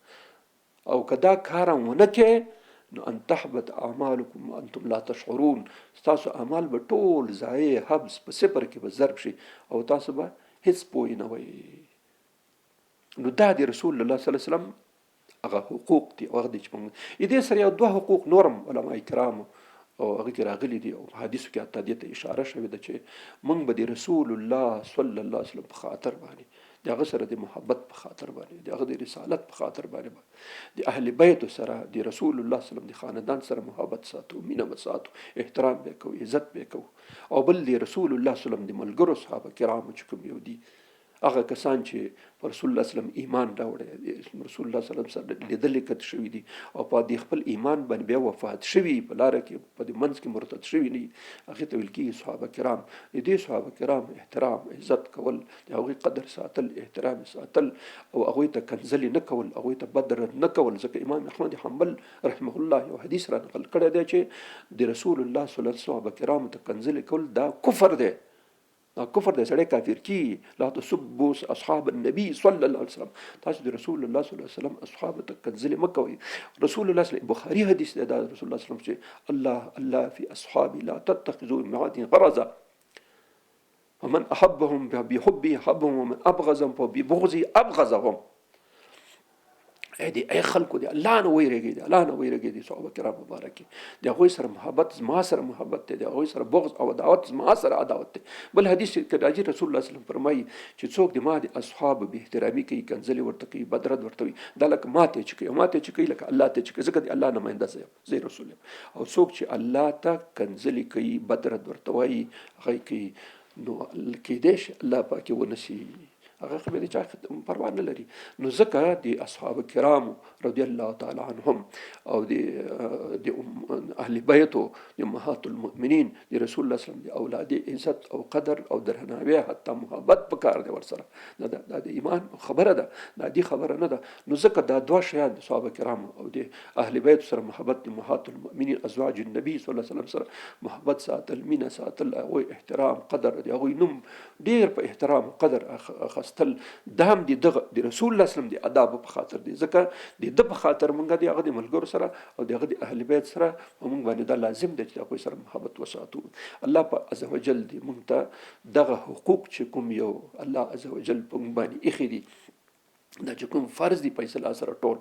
او که دا کار هم ونه کړئ نو ان تحبط اعمالکم وانتم لا تشعرون، ستاسو اعمال به ټول ضایع، حبس، په صفر کې به ضرب شي او تاسو به هیڅ پوه نه وئ. نو دا د رسول الله صلی الله علیه وسلم هغه حقوق دي او هغه دي چې موږ دې سره یو دوه حقوق نورم علما کرامو او هغه کې راغلي دي او په حدیثو کې حتی دې ته اشاره شوې ده چې موږ به د رسول الله صلی الله علیه وسلم په خاطر باندې، د هغه سره د محبت په خاطر باندې، د هغه د رسالت په خاطر باندې به د اهل بیت سره، د رسول الله صلی الله علیه وسلم د خاندان سره محبت ساتو، مینه به ساتو، احترام به کوو، عزت به کوو. او بل د رسول الله صلی الله علیه وسلم د ملګرو صحابه کرامو چې کوم یو دي، هغه کسان چې پر رسول الله صلی الله علیه وسلم ایمان راوړی، رسول الله صلی الله علیه وسلم سره لیدل کت شوي دي او په دې خپل ایمان باندې بیا وفات شوي، په لاره کې په دې منځ کې مرتد شوي نه، هغې ته ویل کېږي صحابه کرام. د دې صحابه کرام احترام، عزت کول، د هغوی قدر ساتل، احترام ساتل او هغوی ته کنځلې نه کول، هغوی ته بد رد نه کول. ځکه امام احمد حنبل رحمه الله یو حدیث را نقل کړی دی چې د رسول الله صلی الله علیه وسلم صحابه کرامو ته کنځلې کول دا کفر دی، دا کفر دی، سړی کافر کی. لا تسبوا اصحاب النبي صلی الله علیه وسلم، تاسو د رسول الله صلی الله علیه وسلم اصحاب ته کنځلې مه کوئ. رسول الله صلی بخاری حدیث دی، دا رسول الله صلی الله علیه وسلم چې الله الله فی اصحابي لا تتخذوا من بعدي غرضا ومن احبهم بحبي احبهم ومن ابغضهم فببغضي ابغضهم. اې دې ای خلکو، دې الله نه ویریږئ، دې الله نه ویریږئ. دې صحابه کرام مبارک د هغوی سره محبت زما سره محبت دی، د هغوی سره بغض او عداوت زما سره عداوت دی. بل حدیث کې راځي رسول الله صلی الله علیه وسلم فرمایي چې څوک د ما د اصحابو بې احترامي کوي، کنځلې ورته کوي، بدرد ورته وي، دا لکه ما ته چې کوي، ما ته چې کوي لکه الله ته چې کوي، ځکه د الله نماینده زه یم، زه رسول یم. او څوک چې الله ته کنځلې کوي، بدرد ورته وایي، هغه کوي، نو کېدای شي الله پاک یې ونسي، هغه خو به د چا پروا نه لري. نو ځکه د اصحاب کرامو رضی الله تعالی عنهم او د اهل بیتو، د امهات المؤمنین، د رسول الله صلی الله علیه وسلم د اولاد عزت او قدر او درناوی حتی محبت پکار دی ورسره. دا د ایمان خبره ده، دا دی خبره نه ده. نو ځکه دا دوه شیان د صحابه کرامو او د اهل بیت سره محبت، د امهات المؤمنین ازواج النبی صلی الله علیه وسلم سره محبت ساتل، مینه ساتل، هغوی احترام قدر، د هغوی نوم ډیر په احترام قدر اخستل، دا هم د دغه د رسول الله صلی الله علیه وسلم د آداب په خاطر دی. ځکه د ده په خاطر مونږ د هغه د ملګرو سره او د هغه د اهل بیت سره په مونږ باندې دا لازم دی چې د هغوی سره محبت وساتو. الله په عز وجل دې مونږ ته دغه حقوق چې کوم یو الله عز وجل په مونږ باندې ایښي دي، دا چې کوم فرض دی په اصطلاح سره ټول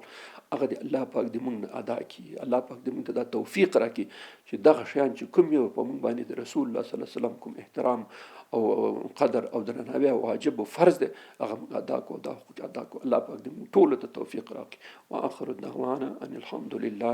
هغه دی الله پاک دې مونږ نه ادا کړي. الله پاک دې مونږ ته دا توفیق راکړي چې دغه شیان چې کوم یو په مونږ باندې د رسول الله صلی الله علیه وسلم کوم احترام او قدر او درناوی او واجب او فرض دی هغه مونږ ادا کړو، دا حقوق ادا کړو. الله پاک دې مونږ ټولو ته توفیق راکړي. واخر دعوانا ان الحمد لله.